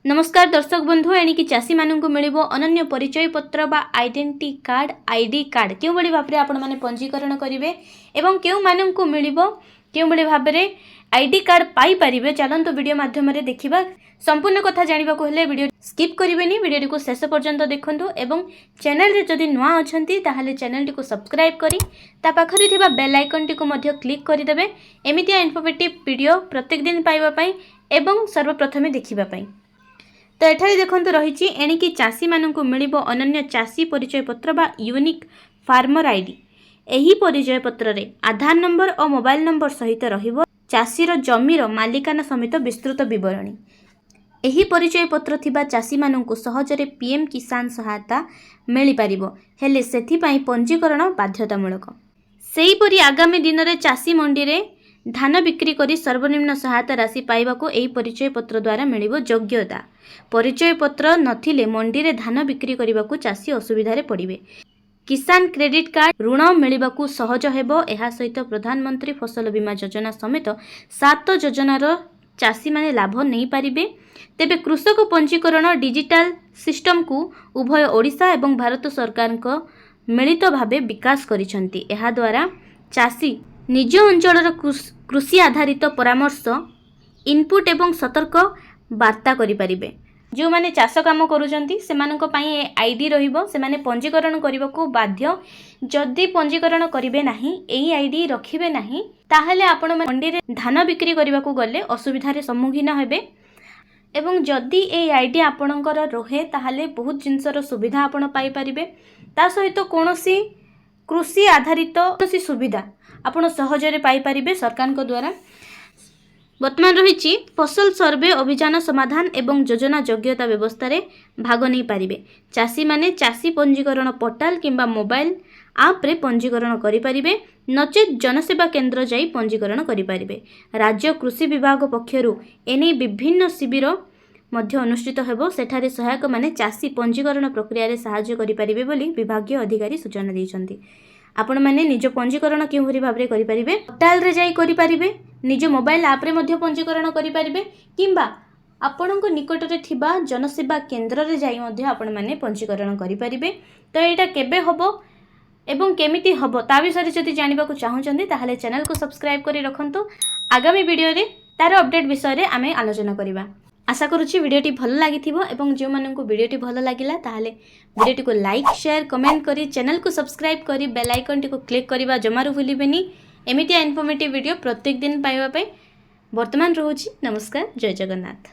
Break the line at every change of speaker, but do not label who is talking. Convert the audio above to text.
ନମସ୍କାର ଦର୍ଶକ ବନ୍ଧୁ। ଏଣିକି ଚାଷୀମାନଙ୍କୁ ମିଳିବ ଅନନ୍ୟ ପରିଚୟ ପତ୍ର ବା ଆଇଡେଣ୍ଟିଟି କାର୍ଡ଼, ଆଇଡି କାର୍ଡ଼। କେଉଁଭଳି ଭାବରେ ଆପଣମାନେ ପଞ୍ଜୀକରଣ କରିବେ ଏବଂ କେଉଁମାନଙ୍କୁ ମିଳିବ, କେଉଁଭଳି ଭାବରେ ଆଇଡି କାର୍ଡ଼ ପାଇପାରିବେ, ଚାଲନ୍ତୁ ଭିଡ଼ିଓ ମାଧ୍ୟମରେ ଦେଖିବା। ସମ୍ପୂର୍ଣ୍ଣ କଥା ଜାଣିବାକୁ ହେଲେ ଭିଡ଼ିଓ ସ୍କିପ୍ କରିବେନି, ଭିଡ଼ିଓଟିକୁ ଶେଷ ପର୍ଯ୍ୟନ୍ତ ଦେଖନ୍ତୁ ଏବଂ ଚ୍ୟାନେଲରେ ଯଦି ନୂଆ ଅଛନ୍ତି, ତାହେଲେ ଚ୍ୟାନେଲଟିକୁ ସବସ୍କ୍ରାଇବ୍ କରି ତା ପାଖରେ ଥିବା ବେଲ୍ ଆଇକନ୍ଟିକୁ ମଧ୍ୟ କ୍ଲିକ୍ କରିଦେବେ, ଏମିତିଆ ଇନଫର୍ମେଟିଭ୍ ଭିଡ଼ିଓ ପ୍ରତ୍ୟେକ ଦିନ ପାଇବା ପାଇଁ ଏବଂ ସର୍ବପ୍ରଥମେ ଦେଖିବା ପାଇଁ। ତ ଏଠାରେ ଦେଖନ୍ତୁ ରହିଛି, ଏଣିକି ଚାଷୀମାନଙ୍କୁ ମିଳିବ ଅନନ୍ୟ ଚାଷୀ ପରିଚୟ ପତ୍ର ବା ୟୁନିକ୍ ଫାର୍ମର ଆଇଡି। ଏହି ପରିଚୟ ପତ୍ରରେ ଆଧାର ନମ୍ବର ଓ ମୋବାଇଲ ନମ୍ବର ସହିତ ରହିବ ଚାଷୀର ଜମିର ମାଲିକାନା ସମେତ ବିସ୍ତୃତ ବିବରଣୀ। ଏହି ପରିଚୟ ପତ୍ର ଥିବା ଚାଷୀମାନଙ୍କୁ ସହଜରେ ପିଏମ୍ କିଷାନ ସହାୟତା ମିଳିପାରିବ। ହେଲେ ସେଥିପାଇଁ ପଞ୍ଜୀକରଣ ବାଧ୍ୟତାମୂଳକ। ସେହିପରି ଆଗାମୀ ଦିନରେ ଚାଷୀ ମଣ୍ଡିରେ ଧାନ ବିକ୍ରି କରି ସର୍ବନିମ୍ନ ସହାୟତା ରାଶି ପାଇବାକୁ ଏହି ପରିଚୟ ପତ୍ର ଦ୍ୱାରା ମିଳିବ ଯୋଗ୍ୟତା। ପରିଚୟ ପତ୍ର ନଥିଲେ ମଣ୍ଡିରେ ଧାନ ବିକ୍ରି କରିବାକୁ ଚାଷୀ ଅସୁବିଧାରେ ପଡ଼ିବେ। କିଷାନ କ୍ରେଡିଟ୍ କାର୍ଡ, ଋଣ ମିଳିବାକୁ ସହଜ ହେବ। ଏହା ସହିତ ପ୍ରଧାନମନ୍ତ୍ରୀ ଫସଲ ବୀମା ଯୋଜନା ସମେତ ସାତ ଯୋଜନାର ଚାଷୀମାନେ ଲାଭ ନେଇପାରିବେ। ତେବେ କୃଷକ ପଞ୍ଜୀକରଣ ଡିଜିଟାଲ ସିଷ୍ଟମକୁ ଉଭୟ ଓଡ଼ିଶା ଏବଂ ଭାରତ ସରକାରଙ୍କ ମିଳିତ ଭାବେ ବିକାଶ କରିଛନ୍ତି। ଏହାଦ୍ୱାରା ଚାଷୀ ନିଜ ଅଞ୍ଚଳର କୃଷି ଆଧାରିତ ପରାମର୍ଶ, ଇନପୁଟ୍ ଏବଂ ସତର୍କ ବାର୍ତ୍ତା କରିପାରିବେ। ଯେଉଁମାନେ ଚାଷ କାମ କରୁଛନ୍ତି, ସେମାନଙ୍କ ପାଇଁ ଏ ଆଇଡି ରହିବ। ସେମାନେ ପଞ୍ଜୀକରଣ କରିବାକୁ ବାଧ୍ୟ। ଯଦି ପଞ୍ଜୀକରଣ କରିବେ ନାହିଁ, ଏଇ ଆଇଡି ରଖିବେ ନାହିଁ, ତାହେଲେ ଆପଣ ମଣ୍ଡିରେ ଧାନ ବିକ୍ରି କରିବାକୁ ଗଲେ ଅସୁବିଧାରେ ସମ୍ମୁଖୀନ ହେବେ। ଏବଂ ଯଦି ଏଇ ଆଇଡି ଆପଣଙ୍କର ରୁହେ, ତାହେଲେ ବହୁତ ଜିନିଷର ସୁବିଧା ଆପଣ ପାଇପାରିବେ। ତା ସହିତ କୌଣସି କୃଷି ଆଧାରିତ କୌଣସି ସୁବିଧା ଆପଣ ସହଜରେ ପାଇପାରିବେ ସରକାରଙ୍କ ଦ୍ୱାରା। ବର୍ତ୍ତମାନ ରହିଛି, ଫସଲ ସର୍ଭେ ଅଭିଯାନ ସମାଧାନ ଏବଂ ଯୋଜନା ଯୋଗ୍ୟତା ବ୍ୟବସ୍ଥାରେ ଭାଗ ନେଇପାରିବେ। ଚାଷୀମାନେ ଚାଷୀ ପଞ୍ଜୀକରଣ ପୋର୍ଟାଲ କିମ୍ବା ମୋବାଇଲ ଆପ୍ରେ ପଞ୍ଜୀକରଣ କରିପାରିବେ, ନଚେତ୍ ଜନସେବା କେନ୍ଦ୍ର ଯାଇ ପଞ୍ଜୀକରଣ କରିପାରିବେ। ରାଜ୍ୟ କୃଷି ବିଭାଗ ପକ୍ଷରୁ ଏନେଇ ବିଭିନ୍ନ ଶିବିର ମଧ୍ୟ ଅନୁଷ୍ଠିତ ହେବ। ସେଠାରେ ସହାୟକମାନେ ଚାଷୀ ପଞ୍ଜୀକରଣ ପ୍ରକ୍ରିୟାରେ ସାହାଯ୍ୟ କରିପାରିବେ ବୋଲି ବିଭାଗୀୟ ଅଧିକାରୀ ସୂଚନା ଦେଇଛନ୍ତି। ଆପଣମାନେ ନିଜ ପଞ୍ଜୀକରଣ କେଉଁଭଳି ଭାବରେ କରିପାରିବେ? ପୋର୍ଟାଲରେ ଯାଇ କରିପାରିବେ, ନିଜ ମୋବାଇଲ ଆପ୍ରେ ମଧ୍ୟ ପଞ୍ଜୀକରଣ କରିପାରିବେ କିମ୍ବା ଆପଣଙ୍କ ନିକଟରେ ଥିବା ଜନସେବା କେନ୍ଦ୍ରରେ ଯାଇ ମଧ୍ୟ ଆପଣମାନେ ପଞ୍ଜୀକରଣ କରିପାରିବେ। ତ ଏଇଟା କେବେ ହେବ ଏବଂ କେମିତି ହେବ, ତା ବିଷୟରେ ଯଦି ଜାଣିବାକୁ ଚାହୁଁଛନ୍ତି, ତାହେଲେ ଚ୍ୟାନେଲକୁ ସବସ୍କ୍ରାଇବ୍ କରି ରଖନ୍ତୁ। ଆଗାମୀ ଭିଡ଼ିଓରେ ତାର ଅପଡ଼େଟ୍ ବିଷୟରେ ଆମେ ଆଲୋଚନା କରିବା। ଆଶା କରୁଛି ଭିଡ଼ିଓଟି ଭଲ ଲାଗିଥିବ ଏବଂ ଯେଉଁମାନଙ୍କୁ ଭିଡ଼ିଓଟି ଭଲ ଲାଗିଲା, ତାହେଲେ ଭିଡ଼ିଓଟିକୁ ଲାଇକ୍, ସେୟାର, କମେଣ୍ଟ କରି ଚ୍ୟାନେଲକୁ ସବସ୍କ୍ରାଇବ୍ କରି ବେଲ୍ ଆଇକନ୍ଟିକୁ କ୍ଲିକ୍ କରିବା ଜମାରୁ ଭୁଲିବେନି, ଏମିତିଆ ଇନଫର୍ମେଟିଭ୍ ଭିଡ଼ିଓ ପ୍ରତ୍ୟେକ ଦିନ ପାଇବା ପାଇଁ। ବର୍ତ୍ତମାନ ରହୁଛି। ନମସ୍କାର, ଜୟ ଜଗନ୍ନାଥ।